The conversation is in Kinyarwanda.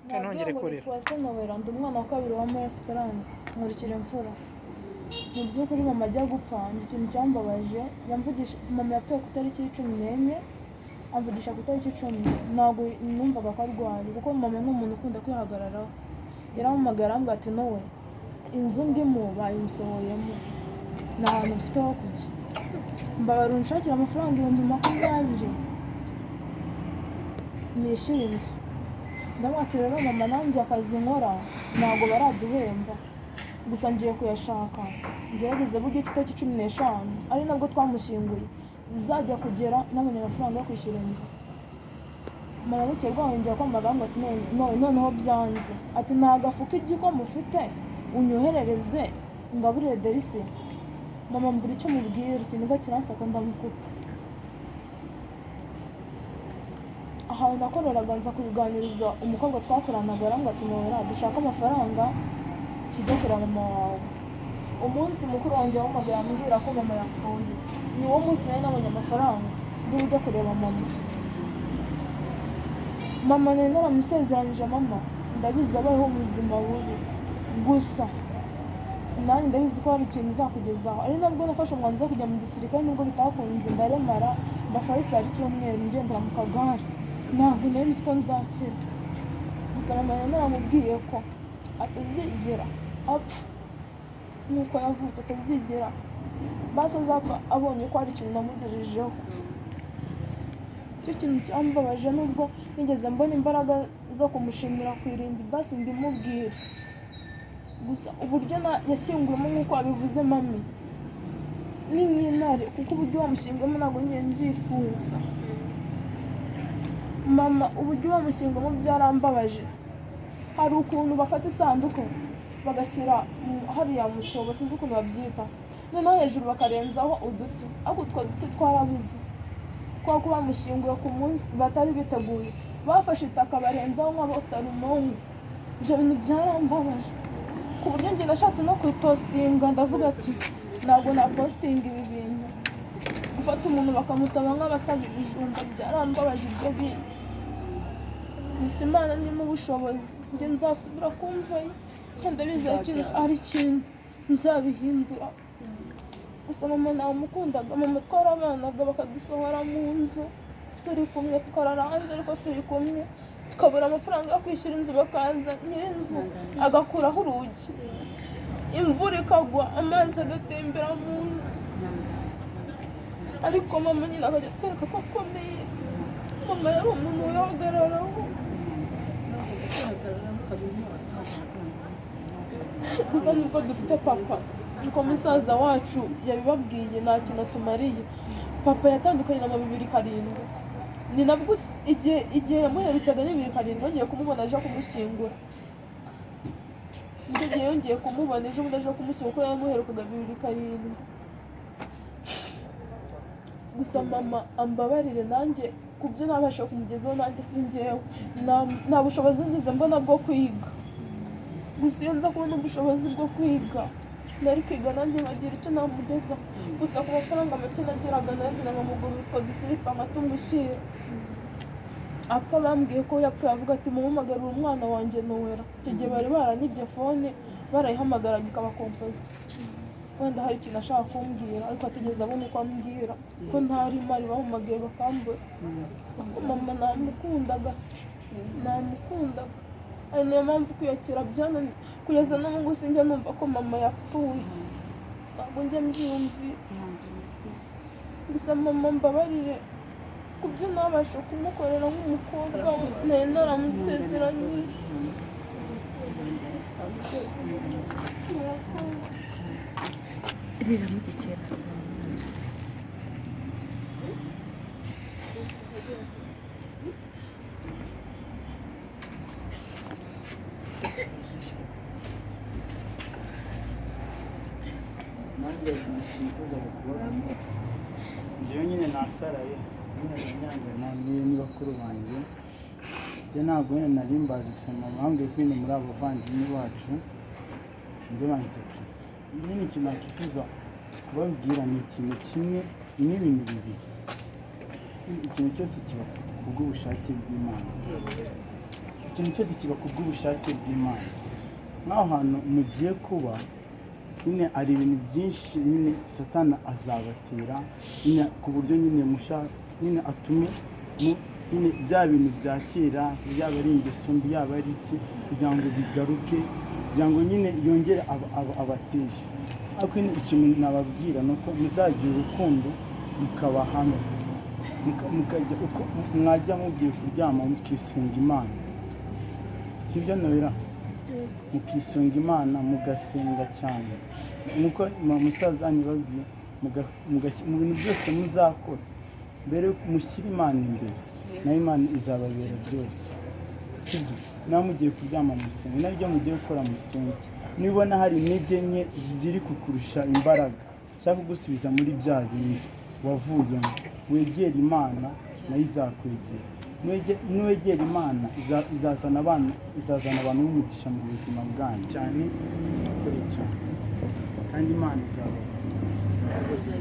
Kandi ntongere kurira. Uwase Noella, ndi umwana wa kabiri wa Moya Esperance, nkurikira imfura. Mu by'ukuri mama ajya gupfa, njye ikintu cyambabaje, yamvugisha, mama yapfuye ku itariki 14, amvugisha ku itariki 10. Ntabwo numvaga ko arwaye, kuko mama ni umuntu ukunda kwihagararaho. Yarampamagaye arambwira ati: "Nowe, inzu ndimo bayinsohoyemo, nta hantu mfite ho kujya, mbabara unshakira amafaranga 20,000 nishyure inzu." Ndamubwira ati: "Rero mama, nanjye akazi nkora ntabwo baraduhemba, gusa ngiye kuyashaka ngerageze buryo itariki 15, ari nabwo twamushyinguye, zizajya kugera nabonye amafaranga yo kwishyura inzu." Mama bukeye bwaho yongera kwambaga ngo ati: "Noneho byanze," ati: "Nta gafu k'igikoma ufite unyoherereze ngaburire Delisi?" Mama mbura icyo mubwira, ikiniga kiramfata ndamukupa. Ahantu nakoreraga nza kubiganiriza umukobwa twakoranaga, arambwira ati: "Noella, dushake amafaranga tujye kureba mama wawe." Umunsi mukuru wanjye wahamagaye ambwira ko mama yapfuye, ni wo munsi nari nabonye amafaranga ndi bujye kureba mama. Mama nari naramusezeranyije: "Mama, ndabizi abayeho ubuzima bubi, gusa nanjye ndabizi ko hari ikintu uzakugezaho." Ari nabwo nafashe umwanzuro wo kujya mu gisirikare, nubwo bitakunze, ndaremara mba Faisal icyumweru ngendera mu kagare. Ntabwo nari nzi ko nzakira. Gusa mama nari naramubwiye ko atazigera apfa nk'uko yavutse, atazigera basi azapfa abonye ko hari ikintu namugejejeho. Icyo kintu cyambabaje, nubwo nigeze mbona imbaraga zo kumushimira ku irimbi, basi mbimubwire. Gusa uburyo yashyinguyemo, nk'uko wabivuze mami, ni nk'intare, kuko uburyo bamushyinguyemo ntabwo ngiye mbyifuza. Mama uburyo bamushyinguyemo byarambabaje. Hari ukuntu bafata isanduku bagashyira hariya mu cyobo, sinzi ukuntu babyita, noneho hejuru bakarenzaho uduti, ariko utwo duti twarabuze kubera ko bamushyinguye ku munsi batari biteguye. Bafashe itaka barenzaho nk'abotsa rumongo. Ibyo bintu byarambabaje ku buryo njye nashatse no kuyipositinga, ndavuga ati: "Ntabwo napositinga ibi bintu." Gufata umuntu bakamutaba nk'abataba ibijumba, byarambabaje ibyo bintu. Gusa Imana nimo ubushobozi, njye nzasubira kumva ye, kandi ndabizi hari ikintu nzabihindura. Gusa mama namukundaga. Mama twarabanaga, bakadusohora mu nzu turi kumwe, tukarara hanze ariko turi kumwe, tukabura amafaranga yo kwishyura inzu, bakaza nyir'inzu agakuraho urugi, imvura ikagwa amazi agatembera mu nzu, ariko mama nyine akajya atwereka ko akomeye. Mama yari umuntu wihagararaho. Gusa nubwo dufite papa, nkuko musaza wacu yabibabwiye, nta kintu atumariye. Papa yatandukanye na mama 2007, ni nabwo igihe yamuherukaga ni 2007, yongeye kumubona aje kumushyingura. Nicyo gihe yongeye kumubona, ejo bundi aje kumushyingura, kuko yamuherukaga 2007. Gusa mama ambabarire nanjye ku byo ntabasha kumugezaho, nanjye si njyewe, nta bushobozi nigeze mbona bwo kwiga. Gusa iyo nza kubona ubushobozi bwo kwiga, nari kwiga nanjye nkagira icyo namugezaho. Gusa ku mafaranga make nageraga, nanjye nkamugurira utwo dusiripa nkatumushyira. Apfa bambwiye ko yapfuye avuga ati: "Mumumagarire umwana wanjye Noella." Icyo gihe bari baranyibye phone, barayihamagaraga ikabakompoza. Wenda hari ikintu ashaka kumbwira, ariko atigeze abona uko ambwira ko ntari mpari, bampamagaye bakambura. Ariko mama namukundaga, namukundaga. Ari niyo mpamvu kwiyakira byananiye kugeza n'ubu ngubu. Sinjya numva ko mama yapfuye, ntabwo njya mbyiyumvira. Gusa mama mbabarire ku byo ntabasha kumukorera nk'umukobwa we nari naramusezeranyije. Murakoze. Riramushyigikira. Nanjye nifuzaga kubabwira, njyewe nyine nasaraye nyine banyangana ni bakuru banjye. Njye ntabwo nyine nari mbazi, gusa mama bambwiye ko nyine muri abo bavandimwe bacu. Njye banyita Christ. Nyine ikintu nakwifuza kubabwira ni ikintu kimwe n'ibintu bibiri. Ikintu cyose kiba kubw'ubushake bw'Imana. Ikintu cyose kiba ku bw'ubushake bw'Imana. Nk'aho hantu mugiye kuba nyine hari ibintu byinshi nyine Satana azabatera nyine, ku buryo nyine musha nyine atume nyine bya bintu bya kera, yaba ari ingeso mbi, yaba ari iki, kugira ngo bigaruke, kugira ngo nyine yongere abateshe. Ariko nyine ikintu nababwira ni uko muzagira urukundo, mukaba hamwe, mukajya uko mwajya mugiye kuryama mukisunga Imana, sibyo Noella? Mukisunga Imana, mugasenga cyane nkuko musaza wanyu babwiye, mu bintu byose muzakora mbere mushyire Imana imbere, nayo Imana izababera byose, sibyo? Nawe mugiye kuryama musenge, nawe ibyo mugiye gukora musenge. Nibona hari intege nke ziri kukurusha imbaraga cyangwa kugusubiza muri bya bindi wavuyemo, wegera Imana nayo izakwegera. Niwegera Imana izazana abana, izazana abantu b'umugisha mu buzima bwanyu cyane. Mukore cyane kandi Imana izababona. Murakoze.